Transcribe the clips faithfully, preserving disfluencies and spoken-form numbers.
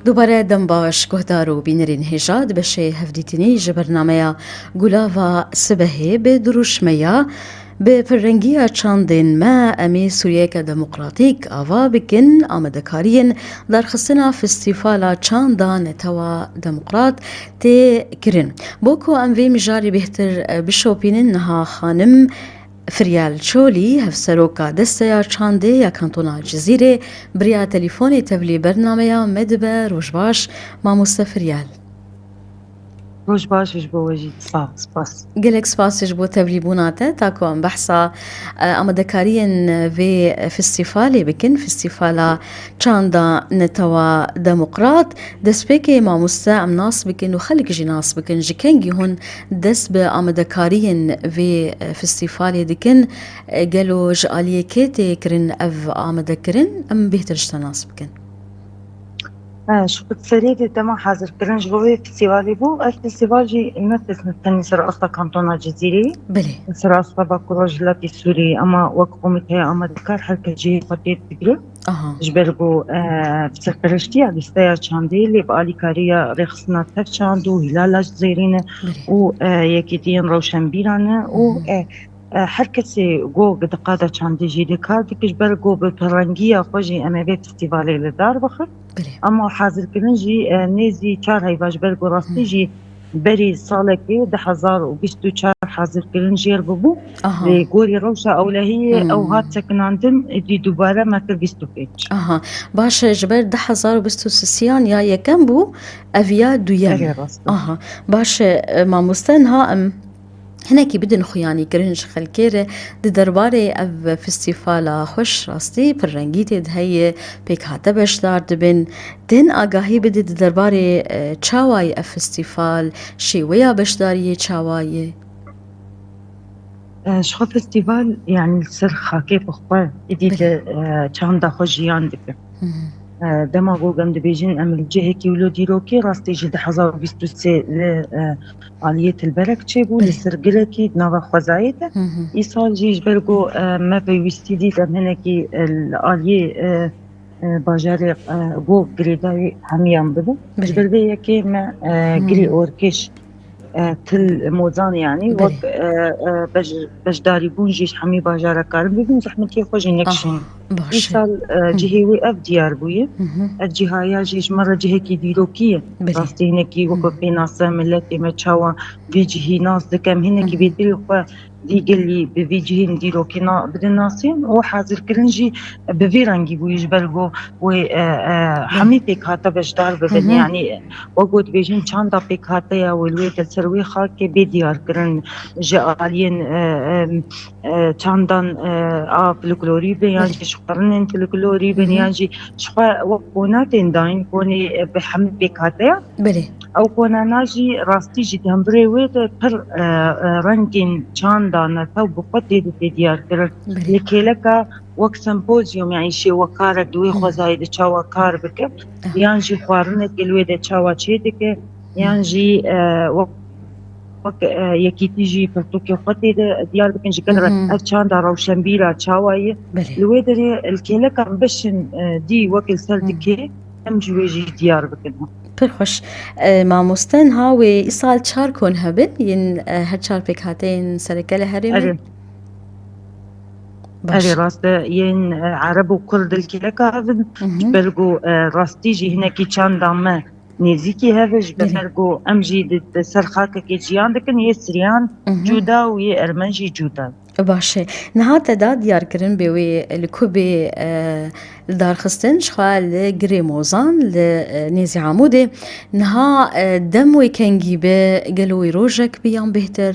Dubare dem baş guhdar û bînerên hêja, di beşê hevdîtinî ji bernameya Gulava Sibehê bi dirûşmeya bi pirrengiya çandên me em ê Sûriyeke Demokratîk ava bikin, amadekariyên darxistina Festîvala Çanda Netewa Demokrat tê kirin. Bo ku em vê mijarê bêhtir, e, bişopînin, niha xanim Firyal Çolî, hevseroka Desteya Çandê ya Kantona Cizîrê, bi riya telîfonê tevlî bernameya me dibe. Roj baş, mamoste Firyal. Roj baş ji bo we jî. Spas, spas. Gelek spas ji bo tevlîbûna te. Ta ku em behsa, e, amadekariyên vê festîvalê bikin, Festîvala Çanda Netewa Demokrat. Destpêkê mamoste em nas bikin û xelk jî nas bikin. Ji kengî hûn dest bi amadekariyên vê, e, festîvalê dikin? E, gelo ji aliyê kê tê kirin ev amadekirin? Em bêhtir ji te nas bikin. He, ji xwe serê de dema hazirkirin ji bo vê festîvalê bû. Ev festîval jî ne tenê ser asta kantona Cizîrê, Belê. ser asta Bakur Rojhilatê Sûriyê, ema wek komîteya amadekar her kes cihê xwe tê digire. Aha. Ji ber ku, e, bi serpereştiya Desteya Çandê, lê bi alîkariya Rêxistina Tev Çand û Hîlala Zêrîn Belê. û, e, Yekîtiyên Rewşenbîran e û, Hı hı. e, e, her kesê ku di qada çandê jî de kar dike, ji ber ku bi pirrengiya xwe jî em ê vê festîvalê li dar bixin. Belê. Ema hazirkirin jî, e, nêzî çar heyva, ji ber ku rastî Hı. jî berî salekê du hezar û bîst û çar hazirkirin jêr bibû. Aha. Lê gorî rewşa ewlehiyê Hmm. ew hat sekinandin, êdî dubare me kir bîst û pênc. Aha. Baş e, ji ber du hezar û bîst û sisiyan ya yekem bû, ev ya duyem. Erê, rast e. Aha. Baş e, e, mamoste, niha em hinekî bidin xuyanîkirin ji xelkê re di derbarê ev festîvala xweş, rastî pir rengî tê de heye, pêkhate beşdar dibin. Tên agahî bide di derbarê, e, çawa ye ev festîval, şêweya beşdariyê çawa ye? E, ji xwe festîval, yanî li ser xakê bi xwe, êdî Belê. di, e, çanda xwe jiyan dike. Hı hı. E, dema ku em dibêjin em li cihekî wilo dîrokê, rastî jî du hezar û bîst û sê li, e, aliyê Tilberek çêbû, Belê. li ser girekî di nava xwezayê de. Hı hı. Îsal jî ji ber ku, e, me pêwîstî dît em hinekî, e, li aliyê, e, e, bajarê, e, ku girêdayî hemiyan bibin. Belê. Ji ber vê yekê me, e, Hmm. girê orkêş, e, til mozan, yanî Belê. wek, e, e, bej-, beşdarîbûn jî ji hemî bajara karin bibin, zehmetiyê xwe jî nekişînin. Aha, baş e. Îsal, e, Hı. cihê wê ev diyar bûye. Hı hı. Ev cihaya jî ji me re cihekî dîrokî ye. Belê. Rastî hinekî wek Hı. pênase miletê me çawa vî cihî nas dike, em hinekî Hı hı. bêdilê xwe vî gilî bi vî cihên dîrokî na-, bidin nasîn û hazirkirin jî bi vî rengî bûye ji ber ku wê, e, e, Belê. hemî pêkhate beşdar bibin. Hı hı. Yanî wek ku dibêjin çanda pêkhate ya wê li wê de ser wê xakê bê diyarkirin ji aliyên, e, e, e, çandan, e, a folklorî bin, yan Belê. jî ji xwarinên folklorî bin, Hı hı. yan jî ji xwe wek konatên dayîn konê, e, bi hemî pêkhate ya. Belê. Ew konana jî rastî jî di hundirê wê de pir, e, e, rengên çanda netew bi xwe tê de tê diyar kirin. Belê. Li kêleka wek sempozyum, yanî şêwekarek di wê Hı. xwezayê de çawa kar bike, Ah. yan jî xwarinekê li wê de çawa çê dike, Hı. yan jî, e, wek, wek, e, yekîtî jî pirtûkê xwe tê de diyar dikin, ji kin re Hı hı. ev çanda rewşenbîra çawa ye. Belê. Li wê derê li kêleka bişin, e, dî wek li ser Hı. dikê, em ji wê jî diyar bikin. Pir xweş. E, mamoste, niha wê îsal çar kon hebin, yên, e, her çar pêkhateyên sereke li herêmê? Erê. Baş. Erê, rast e, yên, e, ereb û kurd li kêleka hebin, Hı hı. ji ber ku, e, rastî jî hinekî çanda me nêzîkî hev e, ji Belê. ber ku em jî di, di ser xakekê jiyan dikin, yê siriyan Hı hı. cuda û yê ermen jî cuda. Baş e. Niha te da diyarkirin bê wê li ku bê, e, li darxistin, ji xwe li Girê Mozan, li, e, nêzî Amûdê. Niha, e, dem wê kengî be, gelo wê rojek bi yan bêhtir?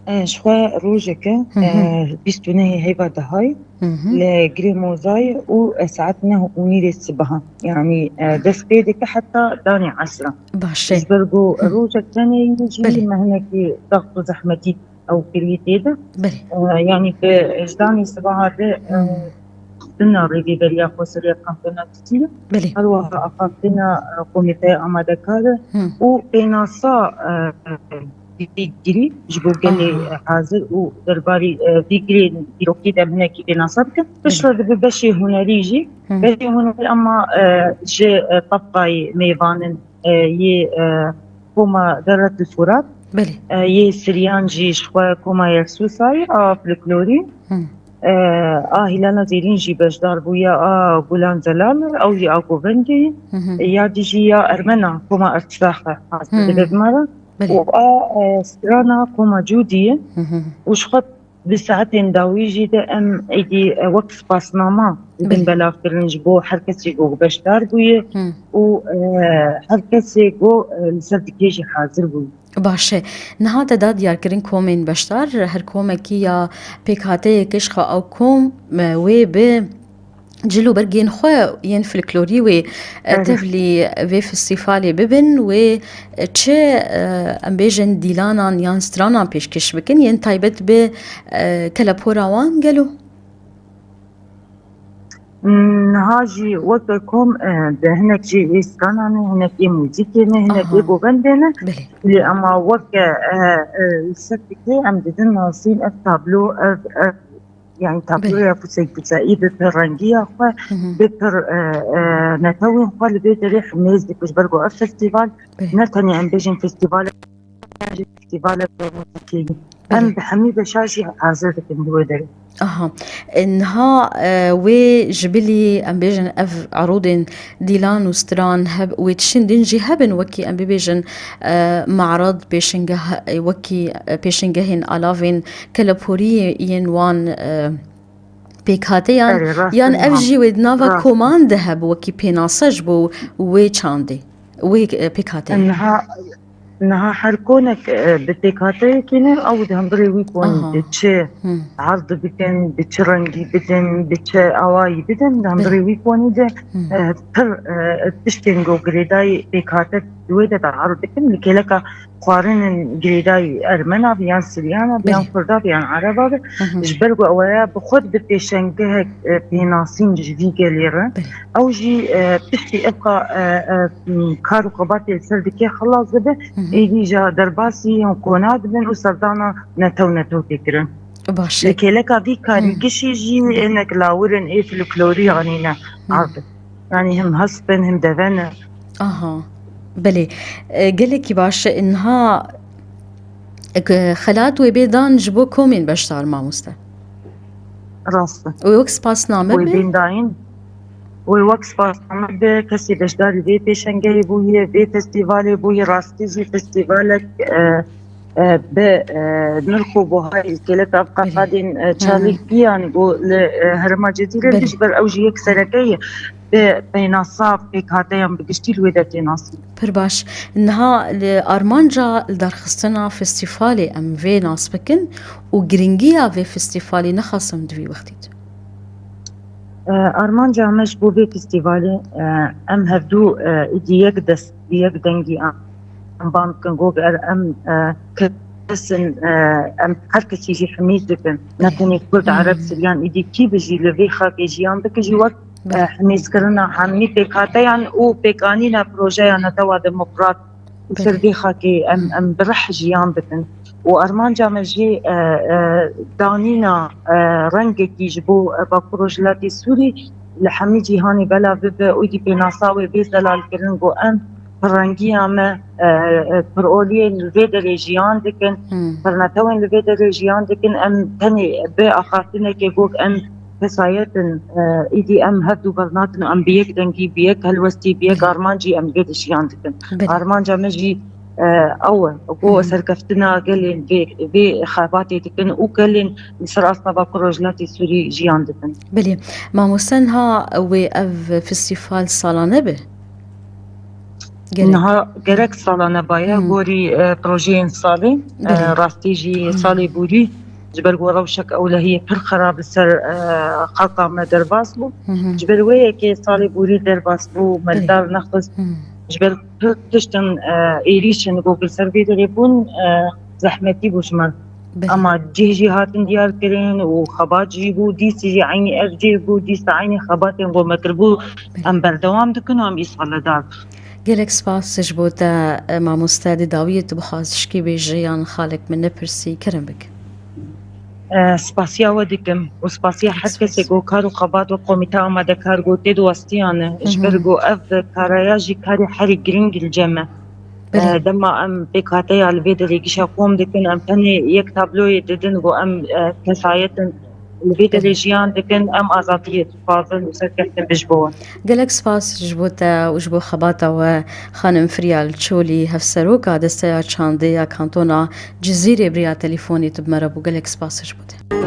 E, ji xwe rojek e, Hı hı. e, bîst û nehê heyva dehayê Hı hı. li Girê Mozayê û, e, saet neh û nîvê sibeha. Yanî, e, dest pê dike heta danê esra. Baş e. Ji ber ku Hı. rojek tenê yî jî Belê. me hinekî zext û zehmetî ew kirî tê de. Belê. E, yanî bi ji danê sibeha de, e, Hı. axaftina rêveberiya xweseriya kantona Cizîrê. Belê. Her wiha axaftina, e, komîteya amadekar e Hı. û pênasa, e, vî girî ji bo gelê hazir û derbarî, e, vî girê dîrokî de em hinekî pênasa bikin. Piştre dibe beşê hunerî jî. Beşê hunerî ama, e, ji, e, tebqayê mêvan in, e, yê, e, koma Deretul Furat. Belê. E, yê Siryan jî ji xwe koma Yeksûsayî a folklorî. E, a Hîlala Zêrîn jî beşdar bûye, a Gulan Zelal, ew jî a govendê. Ya dî jî ya Ermena koma Ertsaxe hazir dibe bi me re. Belê. Û a, e, strana koma Cûdî ye. Û ji xwe bi saetên dawî jî de em êdî, e, wek spasnama didin belavkirin ji bo her kesê ku beşdar bûye û, e, her kesê ku, e, li ser dikê jî hazir bûye. Baş e. Niha te da diyarkirin komên beşdar, her komekî ya pêkhateyeke ji xwe ew kom, e, wê bi cil û bergên xwe yên folklorî wê, e, tevlî vê festîvalê bibin, wê, e, çi, e, em bêjin dîlanan yan stranan pêşkêş bikin, yên taybet bi, e, kelepora wan gelo? Niha jî weke kom, e, de hinek jî ê stranan e, hinek ê muzîkê ne, hinek ê govendê ne. Belê. Lê ema weke, e, e, li ser fikê em didin nasîn ev tablo, ev, ev, yani tabloya pusey puseyî bi pir rengiya xwe, bi pir, e, e, netewên xwe li vê derê himêz dike ji ber ku ev festîval ne tenê em bêjin festîval festîvalek muzîkî. Em bi hemî beşa jî hazir dikin li wê derê. Aha. E, niha, e, wê ji bilî, em bêjin, ev erodên dîlan û stran heb-, wê tiştên din jî hebin, wekî em bibêjin, e, marid, pêşingeh, e, wekî, e, pêşingehên alavên keleporiyê yên wan, e, pêkhateyan, yan ev jî wê di nava koman de heb wekî pênase ji bo wê çandê, wê, e, pêkhateyê? Niha, niha her konek, e, bi pêkhateyekî ne, ew di hundirê wî konî de çi erd bikin, bi çi rengî bidin, bi çi awayî bidin, di hundirê wî konî de, e, pir, e, tiştên ku girêdayî pêkhate di wê de de erd dikin, li kêleka xwarinên girêdayî Ermena be, yan Siryana be, yan Kurda be, yan Ereba be, ji ber ku ew ya bi xwe dibe pêşengehek, e, pênasîn ji vî gelê re. Ew jî, e, piştî evqa, e, e, m, kar û xebatê li ser dike xilas dibe, êdî ja derbasî yan kona dibin û serdana netew netew tê kirin. Baş e. Li kêleka vî karî gişî jî hinek lawirin ê folklorî anîne ard. Yani him hesp in, him deve ne. Aha. Belê. E, gelekî baş e. Niha, e, xelat wê bê dan ji bo komên beşdar, mamoste? Rast e. Wê wek spasname be? Wê bên dayîn. Wê wek spasname be kesê beşdarî vê pêşengehê bûye, vê festîvalê bûye, rastî jî festîvalek, e, e, bi, e, nirx û buhayê kêleka ev qeqadên, e, çalîkiyan ku li, e, herêma Cizîrê ji ber ew jî yek sereke ye bi pênasa pêkhateyan bi giştî li wê de tê nasîn. Pir baş. Niha li armanca li darxistina festîvalê em vê nas bikin û giringiya vê festîvalê nexasim di vî wextî de. E, armanca me ji bo vê festîvalê, e, em hevdû, e, êdî yek dest, yek dengî em ban bikin, got, er em, e, kes in, e, em her kesî jî himîz dikin. Ne tenê Kurd, Ereb, Siryan, êdî kî bijî li vê xakê jiyan bike jî wek, e, himîzkirina hemî pêkhateyan û pêkanîna projeya netewa demokrat. Li ser vê xakê em, em bi rih jiyan dikin. Û armanca me jî, e, e, danîna, e, rengekî ji bo, e, Bakur Rojhilatê Sûrî li hemî cîhanê belav bibe û dî pênasa wê bê zelalkirin ku em pirrengiya me, e, e, piroliyên li vê derê jiyan dikin, pirnetewên li vê derê jiyan dikin. Em tenê bi axaftinekê ku em kesayet in, e, êdî em hevdû bernatin û em bi yek dengî, bi yek helwestî, bi yek armancî em vê de jiyan dikin. Belê. Armanca me jî, e, ew e, ku serkeftina gelên vê, vê xebatê dikin û gelên li ser asta Bakur Rojhilatê Sûrî jiyan dikin. Belê. Mamoste, niha wê ev festîval salane be? Gerek. Niha gerek salane baye, gorî, e, projeyên salê, e, rastî jî salê borî, ji ber ku rewşek ewlehiyê pir xerab li ser, e, xaka me derbas bû. Ji ber wê yekê salê borî derbas bû, me li dar nexist. Ji ber pir tiştin, e, êrîşin ku li ser vê derê bûn, e, zehmetî bû ji me. Belê. Ema cih jî hatin diyar kirin û xebat jî bû, dîsî jî eynî ev cih bû, dîsa eynî xebatên ku me kiribû, em berdewam dikin û em îsal li dar dixin. Gelek spas ji bo te, e, mamoste, di dawiyê tu bixwaz tişkî bêjî yan xalek min nepirsî, kerem bik. E, spasiya we dikim û spasiya her kesê ku kar û xebat we komîte amadekar ku tê di westiyan e, ji ber ku ev karaya jî karê herî giring li cem e. E, dema em pêkhateya li vê derê gişa kom dikin, em tenê yek tabloyê didin ku em, e, kesayet in li vê derê jiyan dikin, em azadiyê dixwazin û serkeftin bi ji bo we. Gelek spas ji bo te û ji bo xebata we. Xanim Firyal Çolî, hevseroka Desteya Çandê ya Kantona Cizîrê, bi riya telîfonê tu bi me re bû. Gelek spas ji bo te.